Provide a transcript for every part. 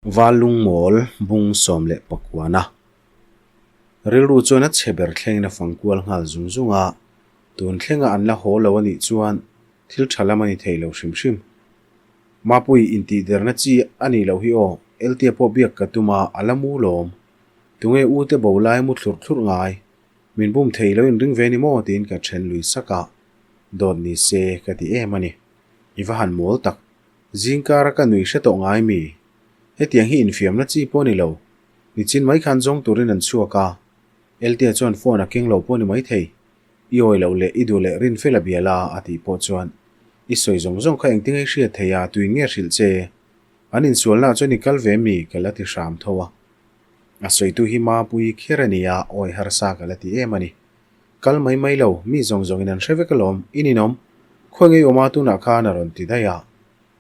Val lungmawl bung 19 rilru chuan a chhe ber thlengin a fang kual nghal zung zung a, tun thlenga an la haw lo a nih chuan thil tha lam a ni thei lo hrim hrim. Mapui intihderna chi a nih loh hi aw, Eltia pawh biak ka tum a, a la mu lawm. Tunge u te bo lai mu thlurh thlurh ngai? Min bum thei lo inring ve ni maw tiin ka then lui sak a, dawt ni se ka ti em a ni. I va han mawl tak. Zingkara ka nui hre tawh ngai mi? Hetiang hi infiamna chi pawh ni lo. Nichin mai khan zawng turin an chhuak a. Eltia chuan phone a keng lo pawh ni mai thei. I awi loh leh i duh leh rin fel a bia la a tih pawh chuan i sawi zawng zawng kha engtin nge i hriat thei a, tuin nge hrilh che? An insualnaah chuan i kal ve mi? Ka la ti hram tho a. A sawitu hi Mapui kher a ni a, awi harsa ka la ti em a ni. Kal mai mai lo, mi zawng zawngin an hre vek alawm, i ninawm. Khawi ngei awma tunah khan a rawn ti daih a,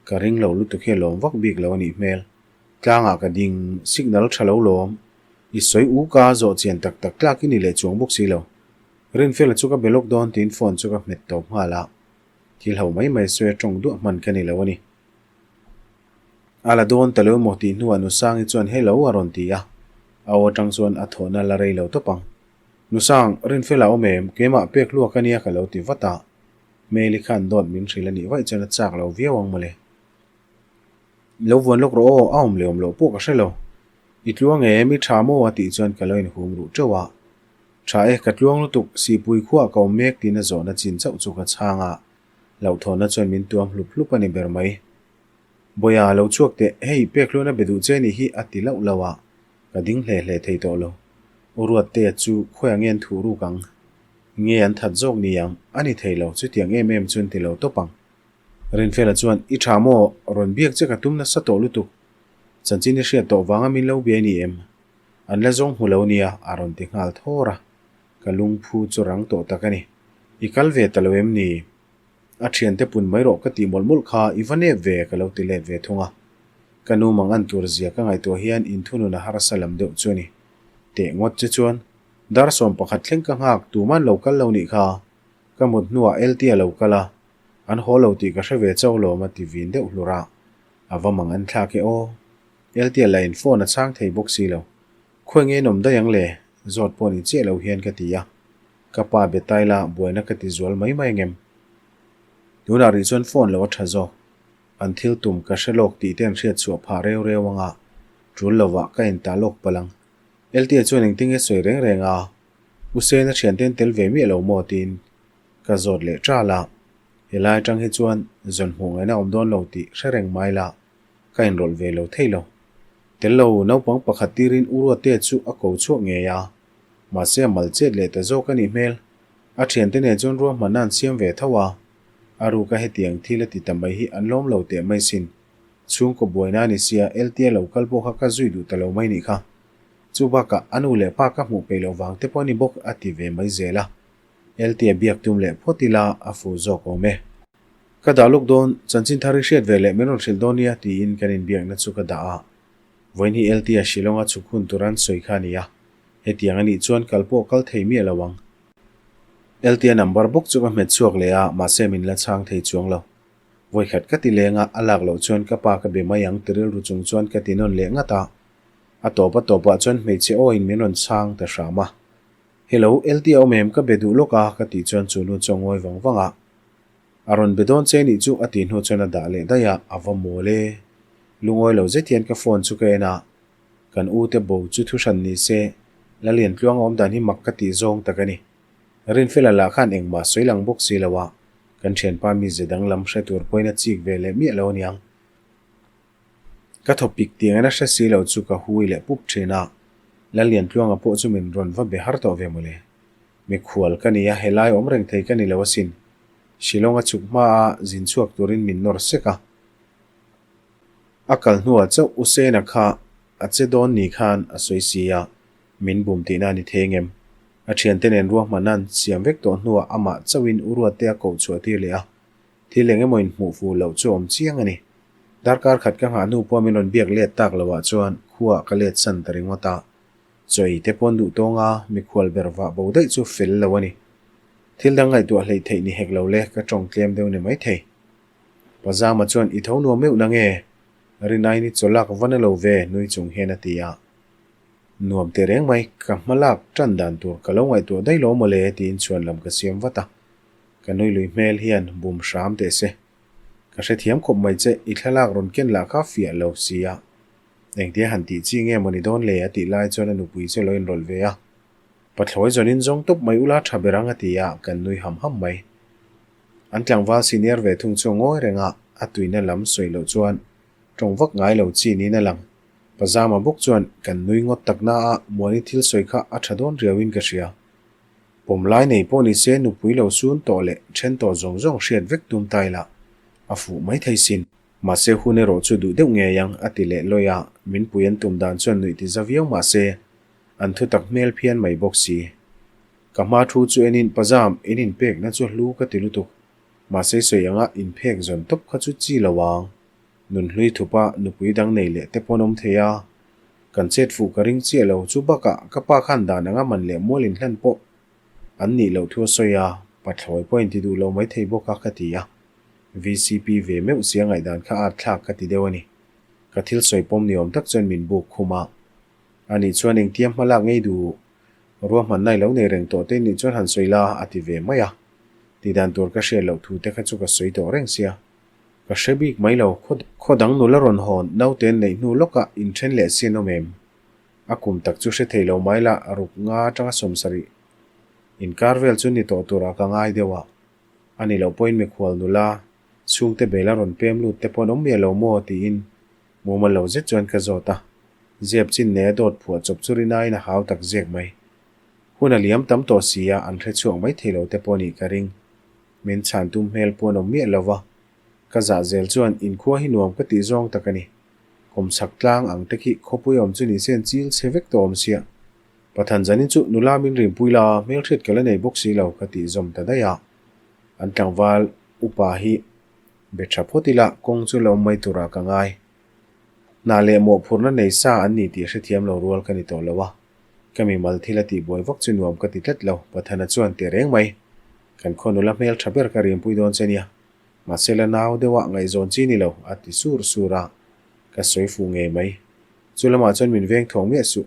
ka ring lo lutuk hi a lawm vak bik lo a nih hmel. Tlangah ka ding, signal tha lo lawm. I sawi u ka zawh chian tak tak tlak i ni leh chuang bawk si lo. Rinfela chu ka be lawk dawn tiin phone chu ka hmet tawp nghal a, thil ho mai mai sawi a tawng duah hman ka ni lo a ni. A la dawn ta lo emaw tih hnuah Nusangi chuan hello a rawn ti a, a aw atang chuan a thawhna la rei lo tawp ang. Nusang, Rinfela awm em? Keimah pek luak a nia ka lo ti vat a. Hmeli khan dawt min hrilh a nih vaih chuan a chak lo viau ang mawle. Lo vuan lawk rawh aw, a awm leh awm loh pawh ka hre lo. I tluang em? I tha maw? a tih chuan ka lo inhum ruh teuh a. Tha e, ka tluang lutuk, sihpui khuah ka awm mek tiin a zawhna chin chauh chu ka chhang a. Hlauhthawnna chuan min tuam hlup hlup a ni ber mai. Bawiha, lo chhuak teh, hei pek hluan a be duh che nih hi a ti lauh lauh a. Ka ding hle hle thei tawh lo. U Ruattea chu khawiah nge an thuh ruk ang? Nge an that zawk ni ang? A ni thei lo, chutiang em em chu an ti lo tawp ang. Rinfela chuan, I tha maw? Rawn biak che ka tum nasa tawh lutuk. Chanchin i hriat tawh vanga min lo biai ni em? An la zawng hmu lo nia, a rawn ti nghal thawr a. Ka lungphu chu rang tawh tak a ni. I kal ve ta lo em ni? A thiante pun mai rawh ka tih mawlh mawlh kha i va nep ve ka lo ti let ve thung a. Ka nu mang an tur zia ka ngaihtuah hian inthunun a harsa lam deuh chu a ni. Teh ngawt che chuan dar 11 thleng ka nghak tuman lo kal lo nih kha. Ka mut hnuah LT a lo kal a, an haw lo tih ka hre ve chauh lawm a ti vin deuh hlur a. A va mang an thlak e aw. LT a la in phone a chhang thei bawk si lo. Khawi nge in awm daih ang le? Zawt pawh ni chiah lo hian ka ti a. Ka pa be tai la, buaina ka ti zual mai mai angem? Tunah rih chuan phone lo a tha zawk. An thil tum ka hre lawk tih te an hriat chhuah phah reu reu anga tul lovah ka inta lawk palh ang. LTA chuan engtin nge sawi reng reng a, U Sena thiante an tel ve miah lo maw tiin ka zawt leh ṭal a. Helai atang hi chuan zawn hmuh ngaihna awm dawn lo tih hre reng mai la, ka inrawlh ve lo thei lo. Tel lo naupang pakhat tirin U Ruattea chu a ko chhuak ngei a. Mahse a mal chet leh ta zawk a nih hmel. A thiante nen chuan ruahmanna an siam ve tho a. A ruka hetiang thil a ti ta mai hi an lawm lo teh mai sin. Chhungkaw buaina a ni sia, LTA lo kal pawh kha ka zui duh ta lo mai nih kha. Chu bakah a nu leh pa ka hmuh peih loh vang te pawh a ni bawk a ti ve mai zel a. LTA biak tum leh phawt ila a fu zawk awm e. Ka dah lawk dawn, chanchin thar i hriat ve leh min rawn hrilh dawn nia tiin kan inbiakna chu ka dah a. Vawiin hi LTA Shillong-a chhuk hun tur an sawi kha a ni a. Hetiang a nih chuan kal pawh kal thei miah lo ang. LTA number bawk chu ka hmet chhuak leh a, mahse min la chhang thei chuang lo. Vawikhat ka ti leng a, a lak loh chuan ka pa ka be mai ang ti rilru chung chuan ka ti nawn leh ngat a. A tawp a tawpah chuan hmeichhe awiin min rawn chhang ta hram a. Hello, LTA awm em ka be duh lawk a ka tih chuan chu nu chu a ngawi vang vang a. A rawn be dawn che nih chu a tih hnu chuan a dah leh daih a, a va mawl e. Lungawi lo zet hian ka phone chu ka en a, kan u te bo chu thu hran ni se, Lalian tluang awm dan hi mak ka tih zawng tak a ni. Rinfela lah khan engmah sawi lang bawk si lo a, kan thianpa mize danglam hre tur pawhin a chik ve leh miah lo aniang. Ka thaw pik tiang in a hre si lo chu ka hui leh pup thin a, Lalian tluanga pawh chu min rawn va be har tawh ve mawle. Mikhual ka ni a, helai awm reng thei ka ni lo asin. Shillong a chhuk hma a, zin chhuak turin min nawr sek a. A kal hnuah chauh U Sena kha a che dawn ni khan a sawi si a, min bum tihna a ni thei ngem. A thiante nen ruahmanna an siam vek tawh hnuah amah chauhin U Ruatte a koh chhuah tir leh a, thil eng emaw inhmuh fuh loh chu a awm chiang a ni. Darkar khat ka nghah hnu pawh min rawn biak let tak loah chuan khuaah ka let san ta ringawt a. Chaw ei te pawn duh tawng a, mikhual ber vah bo daih chu fel lo a ni. Thil dang ngaihtuah hleih theih ni hek lo le, ka tawng tlem deuh ni maithei. Pazama chuan i tho nuam meuh na nge? Rinai ni chaw lak va na lo ve, nui chung hian a ti a. Nuam teh reng mai, ka hma lak tan dan tur ka lo ngaihtuah daih lo mawle tiin chhuan lam ka siam vat a. Ka nui lui hmel hian bum hram teh se. Ka hrethiam khawp mai che, i thlalak rawn ken lah kha fiah lo si a. Engtia han tih chi nge mawni dawn le a tih lai chuan a nupui chu a lo inrawlh ve a. Pathlawi zawnin zawng tawp mai ula tha ber ang a ti a, kan nui ham ham mai. An tlangval senior ve thung chu a ngawi reng a, a tuina lam sawi loh chuan tawng vak ngai lo chi niin a lang. Pazama bawk chuan kan nui ngawt tak na a, Muani thil sawi kha a tha dawn riauin ka hria. Pawm lai nei pawh ni se nupui lo sun tawh leh then tawh zawng zawng hriat vek tum ta ila a fuh mai thei sin. Mahse hun erawh chu duh deuh ngei ang a ti leh lawi a, min pui an tum dan chuan nuih ti za viau mahse an thutak hmel phian mai bawk si. Ka hma thu chu enin Pazam, in inpekna chu hlu ka ti lutuk. Mahse sawi anga inphek zawn tawp kha chu chi lo ang. Nunhlui thupa nupui dang nei leh te pawn awm thei a. Kan chet fuh ka ring chiah lo, chu bakah ka pa khan dan anga man leh mual inhlan pawh an nih loh thu a sawi a, pathlawi pawh inti duh lo mai thei bawk a ka ti a. VCP ve meuh sia ngaihdan kha at thlak ka ti deuh a ni. Ka thil sawi pawm ni awm tak chuan min buk khum a. Anih chuan engtia hma lak ngei duh Ruahmanna i lo nei reng tawh te nih chuan han sawi la a ti ve mai a. Tihdan tur ka hriat loh thu te kha chu ka sawi tawh reng sia. Ka hre bik mai lo, khaw dang nula rawn hawn naute an neih hnu lawkah inthen leh si an awm em? A kum tak chu hre thei lo mai la, ruk nga atanga sawmsarih inkar vel chu ni tawh turah ka ngai deuh a. A ni loh pawhin mikhual nula chhungte bela rawn pem lut te pawh an awm miah lo maw tiin Mumal lo zet chuan ka zawt a, zep chin nei a dawt phuah chawp chu rinaiin a hau tak zek mai. Hun a liam tam tawh si a, an hre chhuak mai thei lo te pawh nih ka ring. Min chhan tum hmel pawh an awm miah lo va, ka zah zel chuan inkhua hi nuam ka tih zawng tak a ni. Kawmchhak tlang ang te khi khawpui awm chu ni se an chil chhe vek tawh awm sia. Pathan zanin chu nula min rinpui la, hmelhriat ka la nei bawk si lo ka tih zawm ta daih a. An tlangval upa hi Be tha phawt ila, kawng chu la awm mai turah ka ngai. Hna leh mawhphurhna nei sa an ni tih hrethiam lo rual ka ni tawh lo a. Ka mimal thil a tihbuai vak chu nuam ka ti tlat lo, Pathana chuan teh reng mai. Kan khaw nula hmel tha ber ka rianpui dawn che nia. Mahse la nau deuha ngaihzawn chi ni lo, a ti sur sur a. Ka sawi fuh ngei mai. Chu lamah chuan min veng thawng miah suh.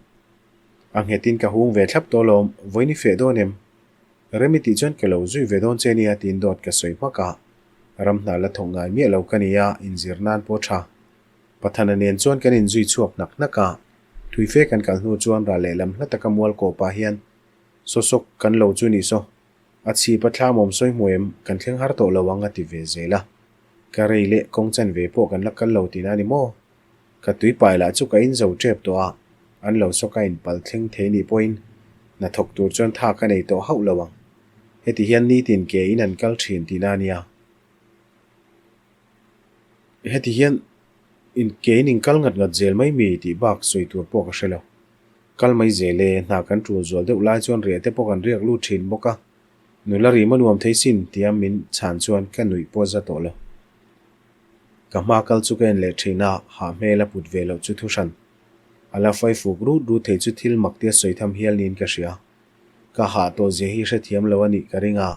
A nghetin ka hung ve thlap tawh lawm, vawiin i feh dawn em? Remi tih chuan ka lo zui ve dawn che nia tiin dawt ka sawi hmak a. Ram hna la thawk ngai miah lo ka ni a, inzir nan pawh tha. Pathana nen chuan kan inzui chhuak hnak hnak a. Thuife kan kal hnu chuan ral lehlam hla taka mual kawpah hian sawsawk kan lo chu nih saw. A chhip a thlam awm sawi hmu em, kan thleng har tawh lo ang a ti ve zel a. Ka rei leh kawng chan ve pawh kan la kal lo tihna a ni maw? Ka tui pai lah chu ka in zo tep tawh a, an lo saw ka in pal thleng thei nih pawhin hna thawk tur chuan tha ka nei tawh hauh lo ang. Heti hian nitin ke in an kal thin tihna a nia. Heti hian in ke in in kal ngat ngat zel mai mi tih bak sawi tur pawh ka hre lo. Kal mai zel e, hna kan tul zual deuh lai chuan riah te pawh kan riak lut thin bawk a, nula rim a nuam thei sin tia min chhan chuan ka nuih pawh za tawh lo. Ka hma kal chu ka en leh thin a, hah hmel a put ve loh chu thu hran. A la fai fuk rut rut thei chu thil mak tia sawi tham hial niin ka hria. Ka hah tawh zia hi hrethiam lo a nih ka ring a,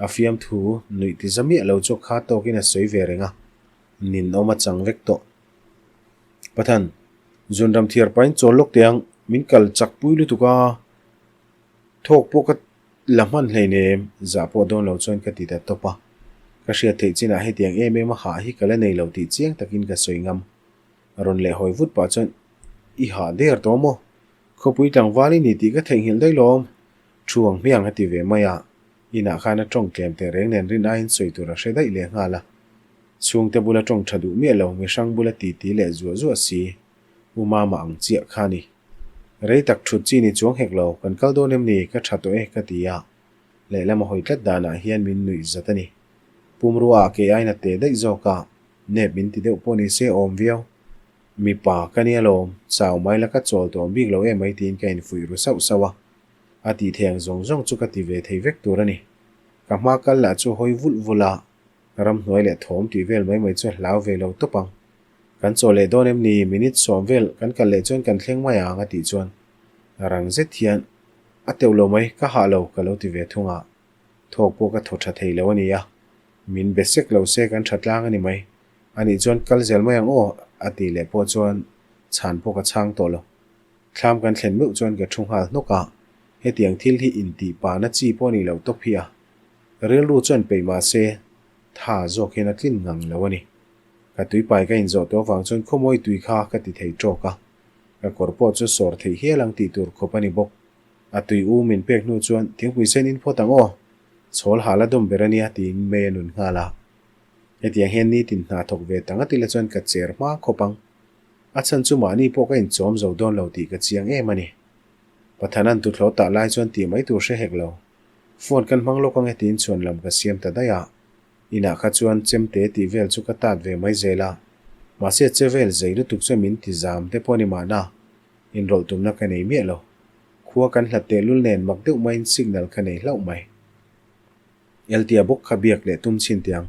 a fiamthu nuih ti za miah lo chu kha tawkin a sawi ve reng a, ninawm a chang vek tawh. Pathan, zunram thiar pahin chawl lawk teh ang, min kal chak pui lutuk a, thawk pawh ka La hman hleinem, zah pawh dawn lo chuan ka ti ta tawp a. Ka hriat theih chinah hetiang em em a hah hi ka la nei lo tih chiang takin ka sawi ngam. A rawn leh hawi vut pah chuan, I hah der tawh maw? Khawpui tlangval i ni tih ka theihnghilh daih lawm. Thu ang hmiang a ti ve mai a, inah khan a tawng tlem teh reng nen rin aiin sawi tur a hre daih leh nghal a. Chhungte bula tawng tha duh miah lo, mihrang bula titi leh zuah zuah si, U Mama ang chiah kha a ni. Rei tak thut chi ni chuang hek lo, kan kal dawn em ni, ka tha tawh e ka ti a, lehlam a hawi tlat danah hian min nuih zat a ni. Pumrua ah kei aina teh daih zawk a, nep min ti deuh pawh ni se awm viau. Mipa ka nia lawm, chau mai la ka chawl tawh bik lo em mai tiin ka infuih ru sauh sauh a, a tih thei ang zawng zawng chu ka ti ve thei vek tur a ni. Ka hma kal lah chu hawi vulh vulh a, ramhnuai leh thawm tih vel mai mai chu a hlau ve lo tawp ang. Kan chaw leh dawn em ni? Minute sawm vel kan kal leh chuan kan thleng mai ang a tih chuan rang zet hian a teuh lo mai, ka hah lo ka lo ti ve thung a. Thawk pawh ka thaw tha thei lo a ni a, min be sek lo se kan tha tlang a ni mai. A nih chuan kal zel mai ang aw, a tih leh pawh chuan chhan pawh ka chhang tawh lo. Thlam kan thlen meuh chuan ka thu nghal hnawk a, hetiang thil hi intih pahna chi pawh a nih loh tawp hi a. Rilru chuan peih mah se, tha zawk hian a tlin ngang lo a ni. Ka tuipai ka inzawh tawh avang chuan khawmawi tui kha ka ti thei tawk a, ka kawr pawh chu sawr theih hial ang tih tur khawp a ni bawk. A tui u min pek hnu chuan thingpui sen in phawt ang aw, chhawl hal a dawm ber a nia tiin mei a nun nghal a. Hetiang hian nitin hna thawk ve ta ngat ila chuan ka cher hma khawp ang. A chhan chu mahni pawh ka inchawm zo dawn lo tih ka chiang em a ni. Pathanan tuthlawh tah lai chuan tih mai tur hre hek lo. Phone kan hmang lawk ange tiin chhuan lam ka siam ta daih a. Inah kha chuan chemte tih vel chu ka tat ve mai zel a. Mahse che vel zei lutuk chuan min ti zam te pawh a ni mahna. Inrawlh tumna ka nei miah lo. Khua kan hlat tehlul nen mak deuh maiin signal ka nei hlauh mai. Eltia bawk kha biak leh tum chhin tiang.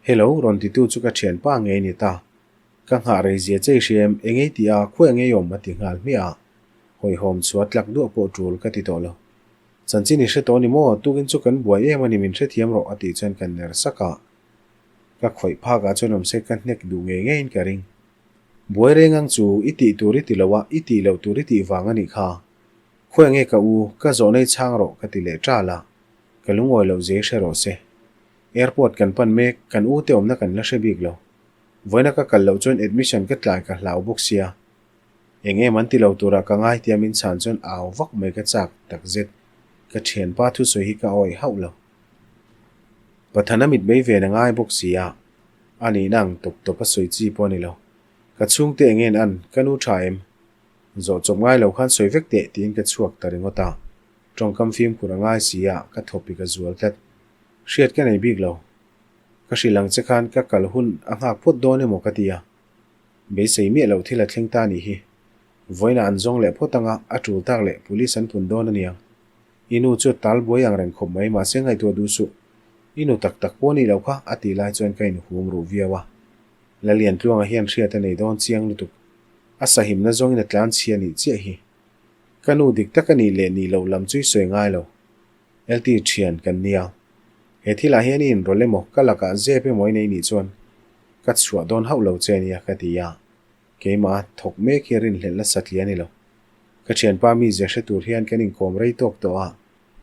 Hello, rawn titu chu ka thianpa ngei ni ta. Ka nghah rei zia che i hria em, engei tih a, khuai ngei awm a ti nghal hmiah a. Hawihhawm chhuah tlak duah pawh tul ka ti tawh lo. Chanchin i hre tawh ni maw, tukin chu kan buai em a ni min hrethiam rawh a tih chuan kan ner sak a. Ka khawih phak ah chuan awm se ka hnek duh ngei ngeiin ka ring. Buai reng ang chu i tih tur i ti lo a, i tih loh tur i tih vang a nih kha. Khawi nge ka u, ka zawhna i chhang rawh ka ti leh ṭal a. Ka lungawi loh zia i hre rawh se. Airport kan pan mek, kan u te awmna kan la hre bik lo. Vawiina ka kal loh chuan admission ka tlai ka hlau bawk sia. Eng em an ti lo turah ka ngai tia min chhan chuan au vak mai ka chak tak zet. Ka thianpa thusawi hi ka awih hauh lo. Pathana mit mei ven a ngai bawk si a, a nihna ang tawp tawp a sawi chi pawh a ni lo. Ka chhungte eng en an, ka nu tha em? Zawh chawp ngai lo khan sawi vek teh tiin ka chhuak ta ringawt a. Tawngkam fimkhur a ngai si a, ka thawpik a zual tlat. Hriat ka nei bik lo. Ka hrilh ang che khan ka kal hun a nghak phawt dawn emaw ka ti a. Beisei miah loh thil a thleng ta nih hi. Vawiinah an zawng leh phawt anga a tul tak leh police an pun dawn a niang. I nu chu tal buai ang reng khawp mai mahse ngaihtuah duh suh. I nu tak tak pawh nih loh kha a tih lai chuan ka inhum ruh viau a. Laliantluanga hian hriat a nei dawn chiang lutuk. A sahimna zawngin a tlan chhia nih chiah hi. Ka nu dik tak a nih leh nih loh lam chu i sawi ngai lo. LT thian kan nia. He thilah hian i inrawlh emaw ka lakah zep emaw i nei nih chuan ka chhuah dawn hauh lo che nia ka ti a. Keimah thawk mek hi rinhlelh nasa tli a ni lo. Ka thianpa mi ze hre tur hian kan inkawm rei tawk tawh a,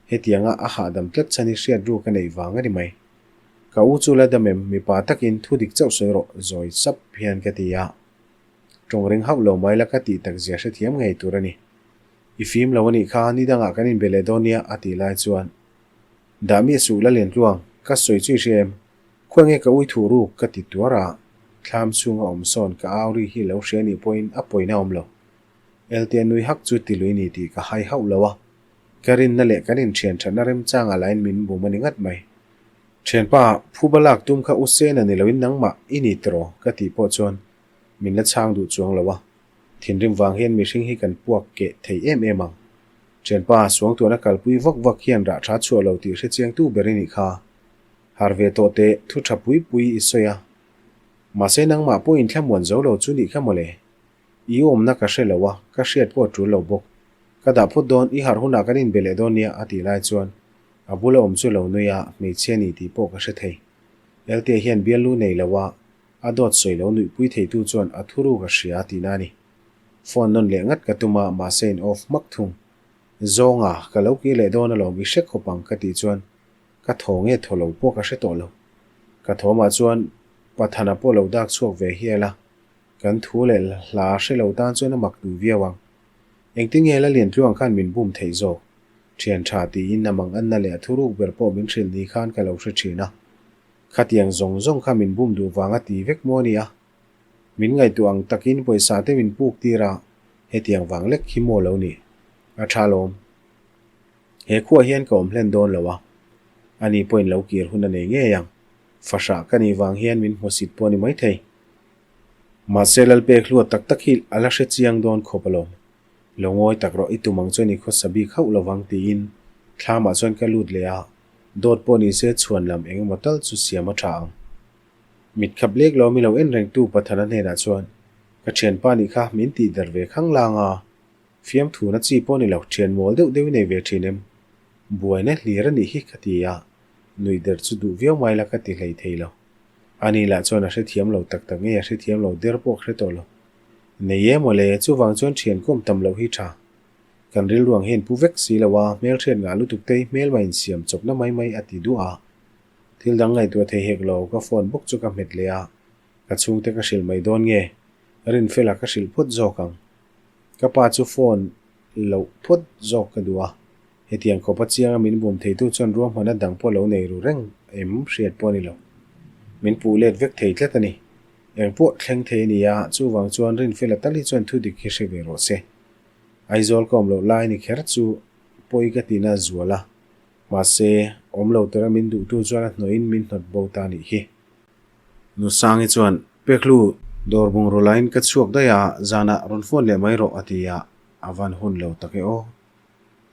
hetianga a hahdam tlat chhan hi hriat ru ka neih vang a ni mai. Ka u chu la dam em, mipa takin thu dik chauh sawi rawh, zawi sap hian ka ti a. Tawng ring hauh lo mai la ka tih tak zia hrethiam ngei tur a ni. I fim lo a nih kha, ni dangah kan inbe leh dawn nia a tih lai chuan Dah miah suh la len tluang, ka sawi chu i hria em? Khawi nge ka ui thuh ruk ka ti tuar a, thlam chhunga awm sawn ka au ri hi lo hria nih pawhin a pawina awm lo. Eltia nui hak chu ti lui ni tih ka hai hauh lo a, ka rinna leh kan inthian thatna remchanga lain min bum a ni ngat mai. Thianpa, phuba lak tum kha u Sena ni loin nangmah i ni tiraw? ka tih pawh chuan min la chhang duh chuang lo a, thinrim vang hian mihring hi kan puak keh thei em em ang. Thianpa, suangtuahna kalpui vak vak hian rah tha chhuah lo tih hrechiangtu ber i nih kha. Har ve tawh teh, thu tha pui pui i sawi a. Mahse nangmah pawh inthlamuan zo lo chu nih kha mawle. I awmna ka hre lo a, ka hriat pawh a tul lo bawk. Ka dah phawt dawn, i harh hunah kan inbe leh dawn nia a tih lai chuan a bula awm chu lo nui a, hmeichhia ni tih pawh ka hre thei. Eltia hian bialnu nei lo a, a dawt sawi lo nuihpui theitu chuan a thuru ka hria tihna a ni. Phone nawn leh ngat ka tum a, mahse in off hmak thung. Zawnga, ka lo kir leh dawn alawm, i hre khawp ang ka tih chuan Ka thaw nge thaw lo pawh ka hre tawh lo. Ka thawmah chuan Pathana pawh lo dak chhuak ve hial a, kan thu leh hla hre lo tan chuan a mak duh viau ang. Engtin nge Laliantluang khan min bum theih zawk? Thian tha tiin a mang anna leh a thuruk ber pawh min hrilh ni khan ka lo hre thin a. Khatiang zawng zawng kha min bum duh vang a ti vek maw nia? Min ngaihtuah ang takin pawisa te min puk tir a, hetiang vang lek hi maw lo ni? A tha lawm. He khuah hian ka awm hlen dawn lo a, ani pawhin lo kir hun a nei ngei ang. Fahrah ka nih vang hian min hmusit pawh a ni maithei. Mahse Lalpek hluat tak tak hi a la hre chiang dawn khawp alawm. Lo ngawi tak rawh i tum ang chuan i khawsa bik hauh lovang tiin thlamah chuan ka lut leh a, dawt pawh ni se chhuan lam eng emaw tal chu siam a tha ang. Mit khap lek lo mi lo en rengtu Pathana hnenah chuan, Ka thianpa nih kha min tihder ve khang lang a, Fiamthuna chi pawh ni lo, thian mawl deuh deuh i nei ve thin em? Buaina hlir a nih hi ka ti a, nuih der chu duh viau mai la ka ti hlei thei lo. Ani lah chuan a hrethiam lo tak tak nge a hrethiam lo der pawh a hre tawh lo. Nei e mawle, chuvang chuan thian kawm tam loh hi tha. Kan rilru ang hian pu vek si lo a, hmelhriat ngah lutuk te hi hmelma insiam chawpna mai mai a ti duh a. Thil dang ngaihtuah thei hek lo, ka phone bawk chu ka hmet leh a, ka chhungte ka hrilh mai dawn nge? Rinfela ka hrilh phawt zawk ang. Ka pa chu phone loh phawt zawk ka duh a, hetiang khawpa chianga min bum theitu chuan ruahmanna dang pawh lo nei ru reng em hriat pawh a ni lo. Min puh let vek thei tlat a ni. Eng pawh thleng thei a ni a, chuvang chuan Rinfela tal hi chuan thudik hi hre ve rawh se. Aizawl ka awm loh lai ni kher chu pawi ka tina zual a, mahse, awm lo tura min duhtu chuan a hnawhin min hnawt bo ta nih hi. Nusangi chuan, Pekhlu, dawr bungraw laiin ka chhuak daih a, zanah rawn phone leh mai rawh a ti a, a van hun lo tak e aw.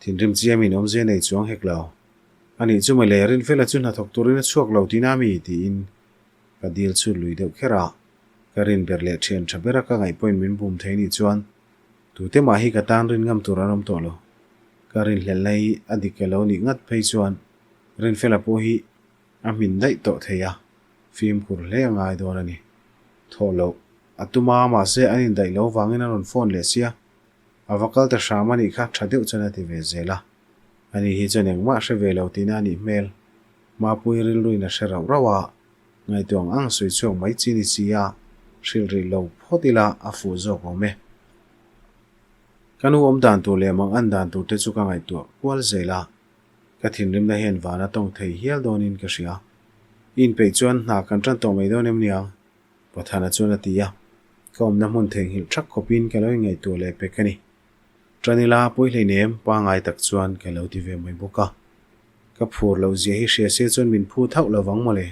Thinrim chiamin awmzia nei chuang hek lo. Anih chu mawle, Rinfela chu hnathawk turin a chhuak lo tihna mi? tiin ka dil chhut lui deuh kher a. Ka rin ber leh thian tha bera ka ngaih pawhin min bum thei nih chuan tute mah hi ka tan rin ngam tur an awm tawh lo. Ka rinhlelhna hi a dik ka lo nih ngat phei chuan Rinfela pawh hi a hmin daih tawh thei a, fimkhur hle a ngai dawn a ni. Thawh loh a tum a, mahse an indaih lo vangin a rawn phone leh sia. A va kal ta hram a nih kha tha deuh chuan a ti ve zel a. Ani hi chuan engmah hre ve lo tihna a nih hmel. Mapui rilruin a hre rauh rauh a, ngaihtuah ang ang sawi chhuak mai chi ni si a, hrilh rih lo phawt ila a fuh zawk awm e. Ka nu awm dan tur leh mang an dan tur te chu ka ngaihtuah kual zel a, ka thinrimna hian van a tawng thei hial dawnin ka hria. I inpeih chuan hna kan tan tawh mai dawn em niang? Pathana chuan a ti a, ka awmna hmun theihnghilh thak khawpin ka lo inngaihtuah leh pek a ni. Tan ila pawi hleinem pangai tak chuan ka lo ti ve mai bawk a. Ka phur loh zia hi hria se chuan min phu thauh lo vang mawle.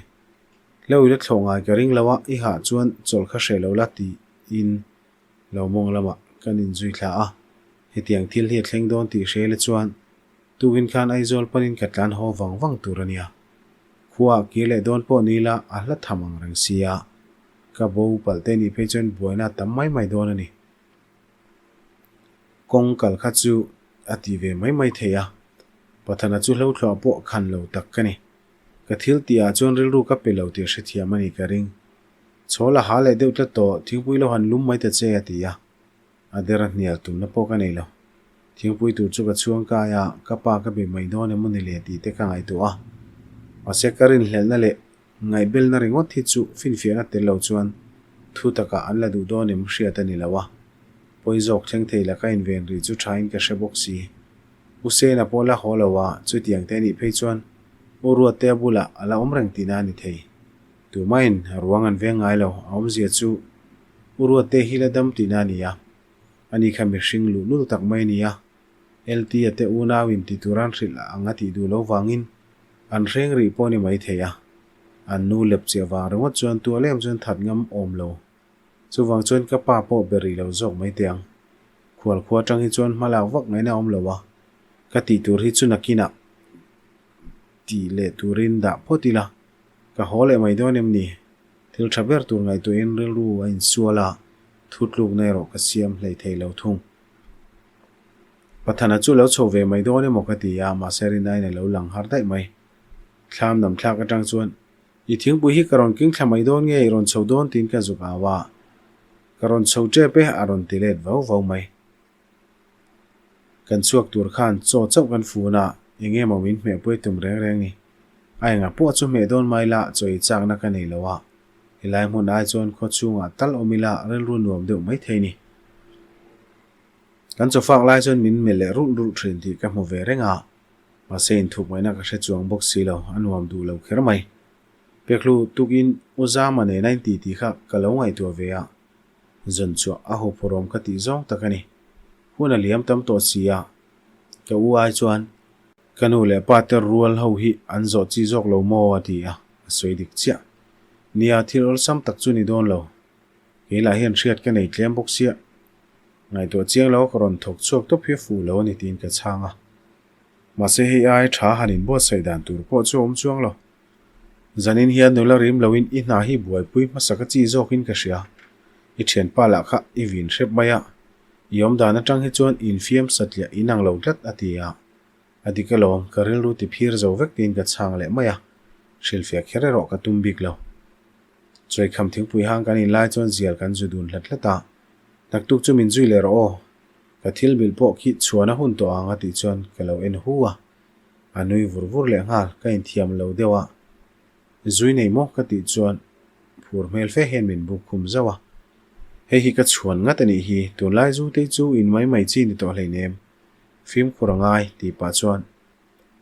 Lo ila thlawh ngai ka ring lo a, i hah chuan chawlh kha hreh lo la tiin lo mawng lamah kan inzui thla a. Hetiang thil hi a thleng dawn tih hria ila chuan tukin khan Aizawl panin ka tlan haw vang vang tur a nia. Khuaah kir leh dawn pawh ni ila a hla tham ang reng sia. Ka bo palh te nih phei chuan buaina a tam mai mai dawn a ni. Kawng kal kha chu a ti ve mai mai thei a, Pathana chu hlothluah pawh khan lo tak ka ni. Ka thil tih ah chuan rilru ka pe lo tih a hrethiam a ni ka ring. Chhawl a ha leh deuh tlat tawh, thingpui lo han lum mai ta che a ti a, a der a hnial tumna pawh ka nei lo. Thingpui tur chu ka chhuang kai a, ka pa ka be mai dawn emaw ni le tih te ka ngaihtuah a. Mahse ka rinhlelhna leh Ngaihbelna ringawt hi chu finfiahna tel lo chuan thu takah an la duh dawn em hriat a ni lo a, pawi zawk thleng thei laka inven rih chu thain ka hre bawk si. U Sena pawh la haw lo a, chutiang te anih phei chuan U Ruattea bulah a la awm reng tihna a ni thei. Tumahin ruang an veng ngai lo, a awmzia chu U Ruattea hi la dam tihna a ni a, ani kha mihring luhlul tak mai a ni a, LT-a te unauin ti tur an hrilh ang a tih duh lo vangin an hreng rih pawh a ni mai thei a. An nu lep chiah vang ringawt chuan tual em chuan that ngam awm lo. Chuvang chuan ka pa pawh be rih lo zawk mai teh ang. Khual khua atang hi chuan hma lak vak ngaihna a awm lo a, ka tih tur hi chu nakinah tih leh turin dah phawt ila, ka haw leh mai dawn em ni? Thil tha ber tur ngaihtuahin rilru a insual a, thutlukna erawh ka siam hlei thei lo thung. Pathana chu lo chho ve mai dawn emaw ka ti a, mahse Rinain a lo lang har daih mai. Thlam lam thlak atang chuan, I thingpui hi ka rawn keng thla mai dawn nge i rawn chho dawn tiin ka zuk au a. Ka rawn chho tep e a rawn ti let vau vau mai. Kan chhuak tur khan chaw chauh kan fun a, eng emaw min hmehpui tum reng reng ni. A enga pawh chu hmeh dawn mai la, chaw ei chakna ka nei lo a. Helai hmun ai chuan khaw chhungah tal awm ila rilru nuam deuh mai thei ni. Kan chawfak lai chuan min melh leh rulh rulh thin tih ka hmu ve reng a, mahse inthup ngaihna ka hre chuang bawk si lo, a nuam duh lo kher mai. Pekhlu tukin U Zama nena in titi kha ka lo ngaihtuah ve a, zawn chhuah a huphurhawm ka tih zawng tak a ni. Hun a liam tam tawh si a, ka u ai chuan ka nu leh pa te rual ho hi an zawh chi zawk lo maw a ti a, a sawi dik chiah. Nia, thil awlsam tak chu ni dawn lo. Kei lah hian hriat ka nei tlem bawk sia. Ngaihtuah chiang lo ka rawn thawk chhuak tawp hi fuh lo a ni tiin ka chhang a. Mahse hei ai tha han inbuatsaih dan tur pawh chu a awm chuang lo. Zanin hian nula rim loin i hna hi buaipui hmasa ka chi zawkin ka hria. I thianpa lah kha i vin hrep mai a. I awm dan atang hi chuan infiam satliah inang lo tlat a ti a. A dik alawm, ka rilru ti phir zo vek tiin ka chhang leh mai a. Hrilhfiah kher erawh ka tum bik lo. Chawikham thingpui hang kan inlai chuan zial kan zu dun hlat hlat a, Naktuk chu min zui leh rawh aw, ka thil bilh pawh khi chhuan a hun tawh ang a tih chuan ka lo en hu a. A nui vur vur leh nghal, ka inthiam lo deuh a. Zui nei maw ka tih chuan phur hmel fe hian min buk khum zauh a. Hei hi ka chhuan ngat a nih hi, tunlai zu te chu in mai mai chi ni tawh hleinem, fimkhur a ngai tih pah chuan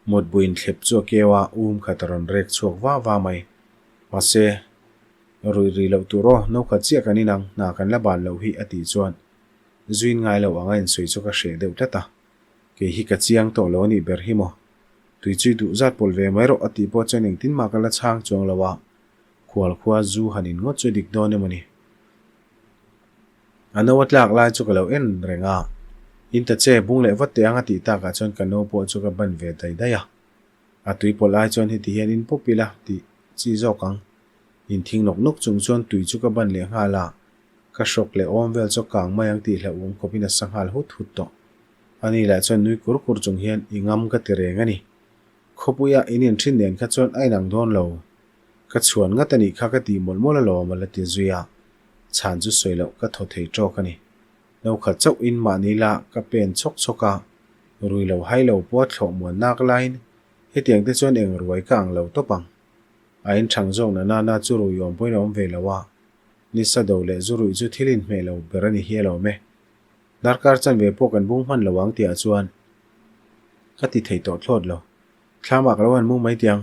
mutbu inthlep chu a keu a, um khat a rawn rek chhuak va va mai. Mahse, ruih rih loh tur aw, no khat chiah kan inang, hna kan la ban loh hi a tih chuan zuin ngai lo anga insawi chu ka hreh deuh tlat a. Kei hi ka chiang tawh lo a nih ber hi maw? Tui chu i duh zat pawlh ve mai rawh a tih pawh chuan engtin mah ka la chhang chuang lo a, khual khua zu han in ngawt chu dik dawn emaw ni? A no a tlak lai chu ka lo en reng a, in ta che bung leh vat teh ang a tih takah chuan ka no pawh chu ka ban ve daih daih a. A tui pawlh ai chuan heti hian in pawp ila tih chi zawk ang. In thing nawk nawk chung chuan tui chu ka ban leh nghal a, ka hrawk leh awm vel chu kang mai ang tih hlauhawm khawpin a sa nghal hut hut tawh. Ani lah chuan nui kur kur chung hian i ngam ka ti reng a ni. Khawpuia in inthin nen kha chuan a inang dawn lo. Ka chhuan ngat a nih kha ka tih mawlh mawlh alawm a la ti zui a, chhan chu sawi loh ka thaw thei tawk a ni. No khat chauh in mahni la ka pen chhawk chhawk a, rui lo hai lo pawh thlawh muan nak laiin hetiang te chuan eng ruai ka ang lo tawp ang. A inthang zawk na nana chu rui awm pawhin a awm ve lo a, nisa do leh zu ruih chu thil inhmeh lo ber a ni hi alawm e. Darkar chanve pawh kan bung hman lo ang tihah chuan ka ti thei tawh thlawt lo. Thlamah ka lo han mu mai tiang.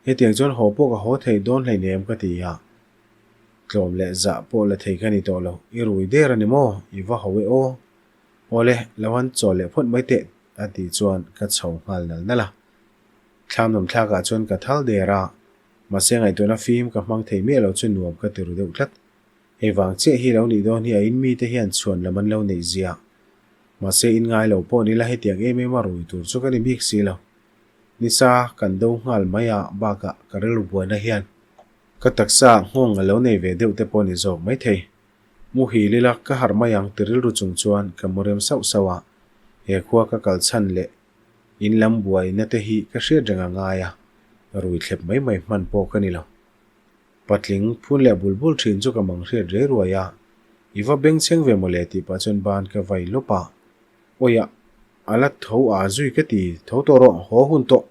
Hetiang chuan haw pawh ka haw thei dawn hleinem ka ti a. Tlawm leh zah pawh la thei ka ni tawh lo. I rui der a ni maw? I va ho e aw. Awle, lo han chawl leh phawt mai teh a tih chuan ka chho nghal nal nal a. Thlam nawm thlakah chuan ka thal der a. Mahse ngaihtuahna fim ka hmang thei miah lo chu nuam ka ti ru deuh tlat. Hei vang chiah hi lo nih dawn hi a in mite hian chhuan lam an lo neih zia. Mahse in ngai lo pawh nila hetiang em em a rui tur chu ka ni bik si lo. Nisa kan do nghal mai a bakah ka rilru buaina hian ka taksa nghawng a lo nei ve deuh te pawh ni zawk mai thei. Muhil ila ka harh mai ang ti rilru chung chuan ka mu rem sauh sauh a, he khua ka kal chhan leh in lam buaina te hi ka hriat reng a ngai a, rui thlep mai mai hman pawh ka ni lo. Patling phun leh bul bul thin chu ka mang hriat rei ruai a, I va bengchheng ve mawle tih pah chuan ban ka vai lawp a, Awiah, a la tho a zui ka ti, tho tawh rawh, haw hun tawh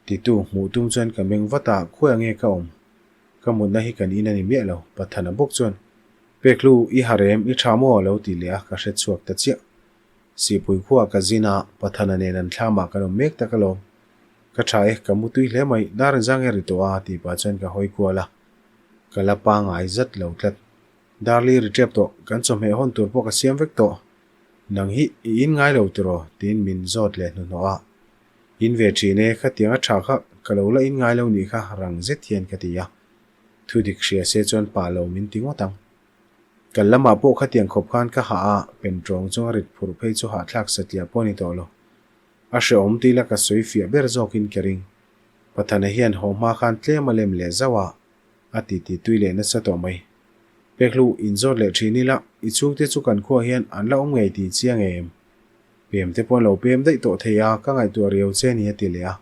titu hmuh tum chuan ka meng vat a, khawiah nge ka awm? Ka mutna hi kan in a ni miah lo, Pathana bawk chuan Peklu, i harem, i tha maw? a lo ti leh a, ka hre chhuak ta chiah. Sihpui khuaah ka zin a, Pathana nen an thlamah kan awm mek tak alawm. Ka tha e, ka mu tui hle mai, dar an zang e ri tawh a, tih pah chuan ka hawi kual a. Ka la pangai zat lo tlat. Darli ri tep tawh, kan chawhmeh hawn tur pawh ka siam vek tawh. Nang hi i in ngai lo tiraw? tiin min zawt leh hnuhnawh a. In ve thin e, khatiang a tha kha ka lo la in ngai lo nih kha rang zet hian ka ti a. Thu dik hria se chuan pah lo min ti ngawt ang. Kal lamah pawh khatiang khawp khan ka hah a, pen tawng chunga rit phurh phei chu hahthlak satliah pawh a ni tawh lo. A hrehawm tila ka sawi fiah ber zawkin ka ring. Pathana hian haw hma khan tlem a lem leh zauh a, a ti ti tui leh nasa tawh mai. Pekhlu, inzawt leh thin ila, i chhungte chu kan khuaah hian an la awm ngei tih chiang em? Pem te pawh an lo pem daih tawh thei a, ka ngaihtuah riau che ni a ti leh a.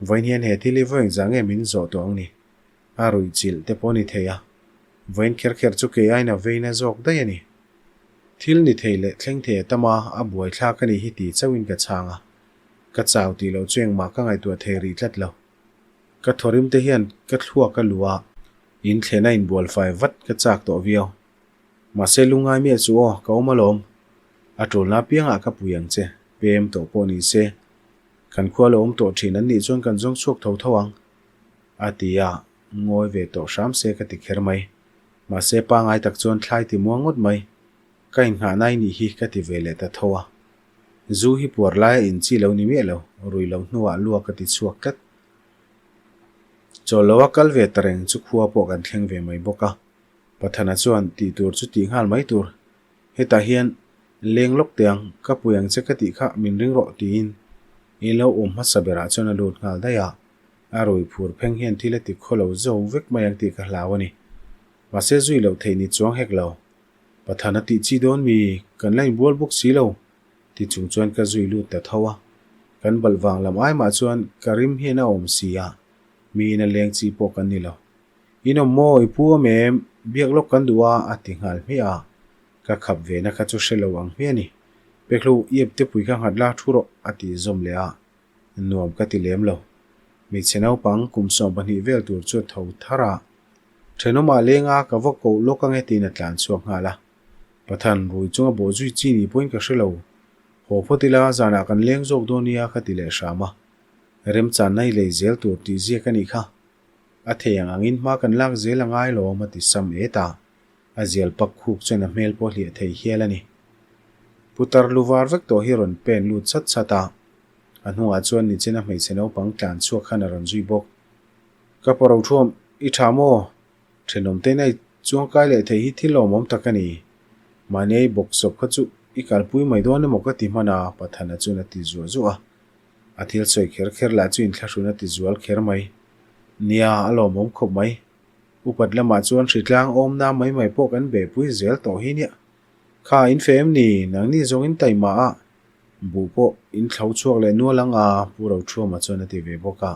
Vawiin hian he thil hi vawiin zah nge min zawh tawh ang ni? A ruih chilh te pawh a ni thei a, vawiin kher kher chu kei aiin a veina zawk daih a ni. Thil ni thei leh thleng thei a tam a, a buaithlak a nih hi ti chauhin ka chhang a. Ka chau tih loh chu engmah ka ngaihtuah thei rih tlat lo. Ka thawrim te hian ka thluak a luh a, in thlen a inbual fai vat ka chak tawh viau. Mahse lungngai miah chu aw, ka awm alawm. A tulna apiangah ka pui ang che, pem tawh pawh ni se. Kan khua lo awm tawh thin an nih chuan kan zawng chhuak tho tho ang. A ti a, ngawi ve tawh hram se ka ti kher mai. Mahse pangai tak chuan thlai ti muang ngawt mai. Ka inngahna i nih hi ka ti ve leh ta tho a. Zu hi puar laia in chi lo ni miah lo, rui lo hnuah lua ka ti chhuak tlat. Chawl lo a kal ve ta reng chu khua pawh kan thleng ve mai bawk a. Pathana chuan tih tur chu tih nghal mai tur. Hetah hian leng lawk teh ang, ka pui ang che ka tih kha min ring rawh tiin in lo awm hmasa berah chuan a lut nghal daih a. A rui phur pheng hian thil a ti khaw lo zo vek mai ang tih ka hlau a ni. Mahse zui loh theih ni chuang hek lo. Pathan a tih chi dawn mi, kan la inbual bawk si lo, ti chung chuan ka zui lut ta tho a. Kan balh vang lam ai mah chuan ka rim hian a awm si a, miin a leng chi pawh kan ni lo. In awm maw, i pu awm em? Biak lawk kan duh a, a ti nghal hmiah a. Ka khap ve na kha chu hre lo ang hmiah a ni. Pekhlu, i ep te pui kha nghat la, thu rawh, a ti zawm leh a. Nuam ka ti lem lo. Hmeichhe naupang kum 12 vel tur chu a tho thar a. Thenawmah lenga ka va koh lawk ange tiin a tlan chhuak nghal a. Pathan rui chunga bawh zui chi ni pawhin ka hre lo. Haw phawt ila zanah kan leng zawk dawn nia ka ti leh hram a. Remchanna i lei zel tur tih ziak a nih kha. A thei ang angin hma kan lak zel a ngai lawm a ti sam et a. A zial pak khuk chuan a hmel pawh hliah thei hial a ni. Putar lu var vek tawh hi rawn pen lut chat chat a. A hnungah chuan nichina hmeichhe naupang tlan chhuak khan a rawn zui bawk. Ka pa rothuam, i tha maw? Thenawm te nei chuang kai leh thei hi thil lawmawm tak a ni. Mahni ei bawk sawp kha chu i kalpui mai dawn emaw ka ti hman a, Pathana chuan a ti zuah zuah a. A thil sawi kher kher lah chu inthlahrun a ti zual kher mai. Nia, a lawmawm khawp mai. Upat lamah chuan hritlang awmna mai mai pawh kan behpui zel tawh hi nia. Kha, in fe em ni? Nangni zawng in taima a, buh pawh in thlo chhuak leh nual ang a, Pu Rothuama chuan a ti ve bawk a.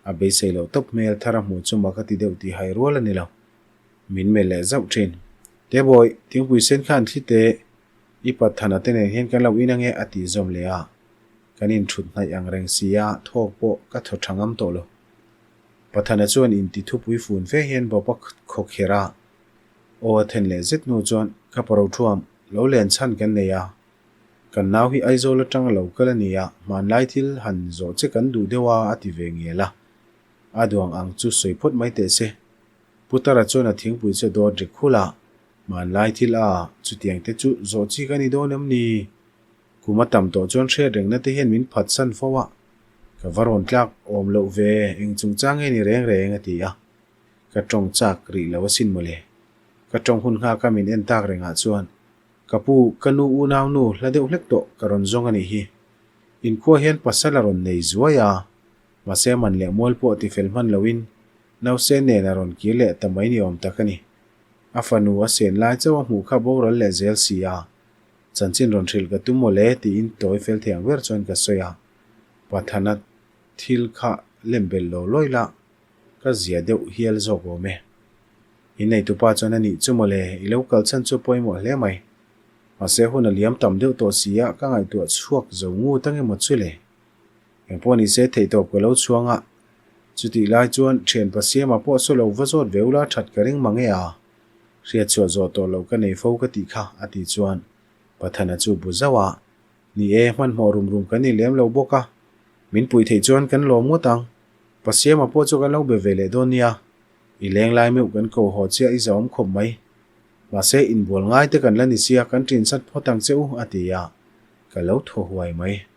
A beisei loh tawp hmel thar a hmuh chu mak a ti deuh tih hai rual a ni lo. Min melh leh zauh thin. Tebawih, thingpui sen khan thli teh, i pat thana te nen hian kan lo in ange a tih zawm leh a. Kan inthut hnaih ang reng si a, thawk pawh ka thaw tha ngam tawh lo. Pathana chuan inti thupui fun fe hian bawp a khaw kher a. Aw a then leh zet hnu chuan ka paro thuam, lo len chhan kan nei a. Kan nau hi Aizawl atang a lo kal a ni a, hmanlai thil han zawh che kan duh deuh a a ti ve ngel a. A duang ang chu sawi phawt mai teh se. Putara chuan a thingpui chu a dawt ri khul a, hmanlai thil a, chutiang te chu zawh chi ka ni dawn em ni? Kum a tam tawh chuan hriat rengna te hian min phatsan fo a, ka va rawn tlak awm loh ve, eng chungchang nge ni reng reng a ti a. Ka tawng chak rih lo asin mawle. Ka tawng hun nghak a min en tak rengah chuan Ka pu, ka nu unau nu hla deuh hlek tawh ka rawn zawng a nih hi. Inkhua hian pasal a rawn nei zuai a, mahse man leh mual pawh ti fel hman loin nause nen a rawn kir leh ta mai ni awm tak a ni. A fanu a sen lai chauh a hmuh kha boral leh zel si a, chanchin rawn hrilh ka tum mawle tiin tawi fel thei ang ber chuan ka sawi a, Pathana thil kha lem belh lo lawi la, ka zia deuh hial zawk awm e. In neitupa chuan a nih chu mawle, i lo kal chhan chu pawimawh hle mai. Mahse hun a liam tam deuh tawh si a, ka ngaihtuah chhuak zo ngut ang emaw chu le. Engpawh ni se theihtawp ka lo chhuang a, chutih lai chuan thianpa Siama pawh saw lo va zawt ve ula that ka ring mang e a. Hriatchhuah zawh tawh loh ka nei fo ka tih kha a tih chuan Pathana chu bu zauh a, Ni e, hmanhmawh rum rum kan ni lem lo bawk a, min puih theih chuan kan lawm ngawt ang. Pasiama pawh chu kan lo be ve leh dawn nia. I leng lai meuh kan ko haw chiah i zahawm khawp mai. Mahse, inbual ngai te kan la ni sia, kan ṭin sat phawt ang che u, a ti a. Ka lo thaw huai mai.